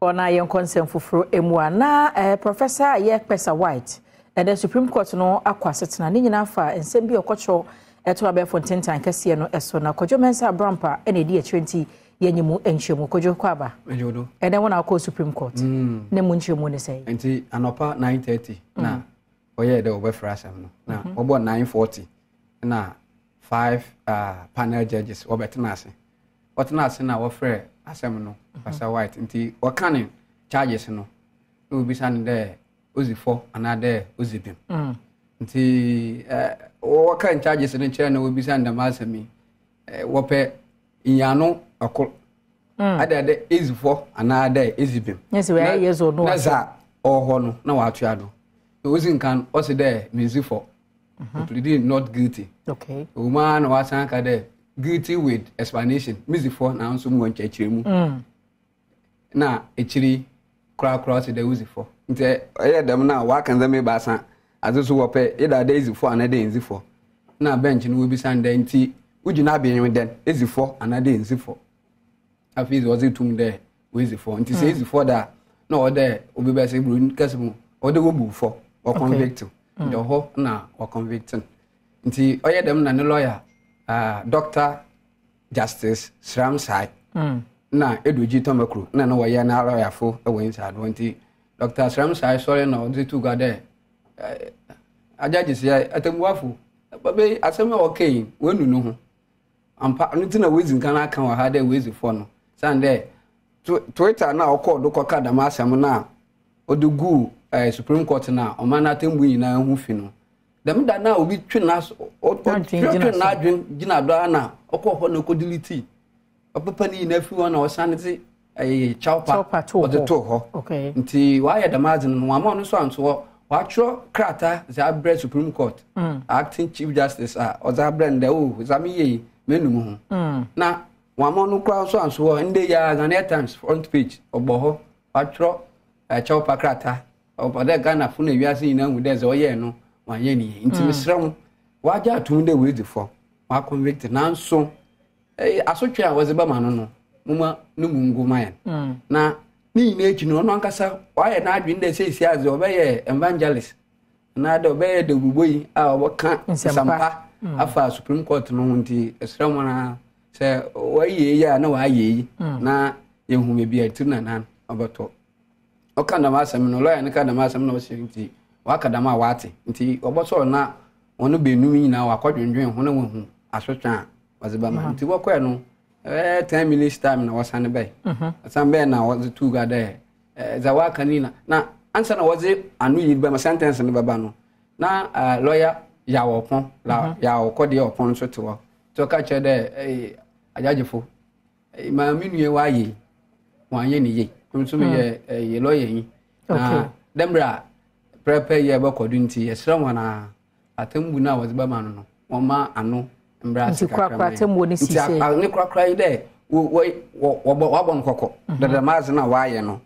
Na yɛnkɔ nsɛm foforɔ mu a, na eh, Professor yɛ Kpesa White ɛnɛ Supreme Court no akɔ asetena ne nyinaa fa nsɛm bi a ɔkɔkyerɛw ɛto abɛɛfo ntentan kɛseɛ no so. Na Kwadwo Mensah Abrampa ɛna ɛdi akyire nti yɛnyi mu nkyerɛmu. Kwadwo, kɔ aba. Ɛnɛ wɔn akɔ Supreme Court ne mu nkyerɛmu ne sɛn? Nti anɔpa 9:30 na wɔyɛɛ dɛ wɔbɛfrɛ asɛm no, na wɔbɔ 9:40 na five panel judges wɔbɛtena ase. Wɔtena ase na wɔfrɛ asɛm no Pastor White, nti wɔka ne charges no na wɔbisa no dɛ odzi fɔ anaa dɛ odzi bem. Nti wɔka charges no kyerɛ na wɔbisa no dɛm asɛm yi, wɔpɛ nyiano ɔkor ada dɛ edzi fɔ anaa dɛ edzi bem na dza ɔwɔ hɔ no na wɔatoa do. Na odzi nkan ɔse dɛ minnzi fɔ, ɔpleading not guilty. Ɛwɔ mu ara na wasan aka dɛ guilty with explanation, midzi fɔ nanso mowɔ nkyerɛkyerɛmu. Na ekyir yi korakora ɔse dɛ odzi fɔ. Ntsi ɔyɛ dɛm no a wɔaka ndzɛmba ebiasa, adze so wɔpɛ either dɛ edzi fɔ anaa dɛ enndzi fɔ. Nna bench no wobisa no dɛ ntsi wo gyinabea nye dɛn, edzi fɔ anaa dɛ enndzi fɔ? Afei dze ɔdze to mu dɛ oedzi fɔ. Ntsi sɛ edzi fɔ dɛ a, nna ɔwɔ dɛ obi bɛse Buroni kasa mu, ɔwɔ dɛ wobu wo fɔ, wɔ convict wo. Ntsi ɔhɔ na wɔ convict no. Ntsi ɔyɛ dɛm na ne lawyer, Doctor Justice Sramsai na Edudzi Tamakru na na wɔyɛ n'alɔyafo wɔ inside hɔ. Ntsi Doctor Sramsai sɔre na ɔdze too gua dɛ, Ajudges yɛ atsɛmbuafo, papa yi asɛm a ɔkaa yi, oenu no ho. Ampa, ɔno ntsi na woedzi nkan aka wɔ ha dɛ oedzi fɔ no, osiandɛ Twitter no a ɔkɔɔ do kɔkaa dɛm asɛm no a ɔdze guu Supreme Court no a ɔman n'atsɛmbu nyina ho fi no, dɛm da no a obi twe n'aso, ɔtwe n'adwen gyina do ara na ɔkɔɔ hɔ na ɔkɔdelete ɔpepa ne nyinaa firi hɔ na ɔsan dze ɛyɛ kyɛwpa ɔdze too hɔ. Nti wayɛ dɛm adze no, wama ɔno nso anto hɔ, watwerɛ krataa dze abrɛ Supreme Court acting Chief Justice a ɔdze abrɛ no dɛ o oh, dza meyɛ yi menu mu ho. Na wama ɔno koraa nso anso hɔ. Ndɛ yi ara Ghanaian Times front page ɔbɔ hɔ, watwerɛ kyɛwpa krataa. Ɔpɛ dɛ Ghanafo na wiase nyinaa hu dɛ dza ɔyɛe no ɔannyɛ ne yie. Ntsi meserɛ mo, wɔagye ato mu dɛ oedzi fɔ, wɔaconvict, naaso asotwe a wɔdze bɛma no no, momma no mu ngo ma hɛn. Na ne nyinaa ekyir no, ɔno ankasa ɔayɛ n'adwen dɛ seseiara dze ɔbɛyɛ evangelist anaadɛ ɔbɛyɛ dawurbɔnyi a ɔbɛka nsɛmpa afa Supreme Court no ho. Ntsi meserɛ mo ara, sɛ wɔayɛ eyi a na wɔayɛ eyi na yehu beebi a tsir na nan ɔbɔtɔ. Ɔka dɛm asɛm no, lɔya no ka dɛm asɛm na ɔse nti waka dɛm a wate nti ɔbɔsɔr na hɔn beenum nyinaa wɔakɔdwendwen ho na woehu asotwe a wɔdze bɛma. Nti wɔkɔɛ no ɛyɛ 10 minutes time na wɔsan bɛe. Wɔsan bɛe na wɔdze too gua dɛ dza wɔaka no nyina na ansa na wɔdze ano yi bɛma, sentence no bɛba no, na lɔya Yaw Ɔpɔn la Yaw Ɔkɔdeɛ Ɔpɔn nso te hɔ, nti ɔka kyerɛ dɛ agyaagyefo, maa me nua wayɛ yi, wanyɛ ne yie, nso meyɛ ɛyɛ lɔya yi na dɛ mmerɛ a pɛrɛpɛ yɛ bɛkɔ do nti yɛsrɛ wɔn a atemmu no a wɔdze bɛma no no wɔma ano mbrɛ ase kakra ma yɛn. Nti ne korakora yi dɛ wɔbɔ wɔabɔ no kɔkɔ dɛdɛm adze no a wɔayɛ no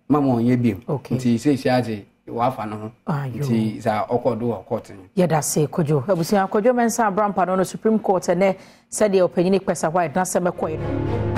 ma ma ɔnyɛ bio. Nti seesia adze wafa no ho nti dza ɔkɔ do wɔ court no. Yɛda se Kojo. Abusua, Kojo Mensah Abrampa no no Supreme Court ɛnɛ sɛdeɛ ɔpanyini Kpesa White n'asɛm ɛkɔe no.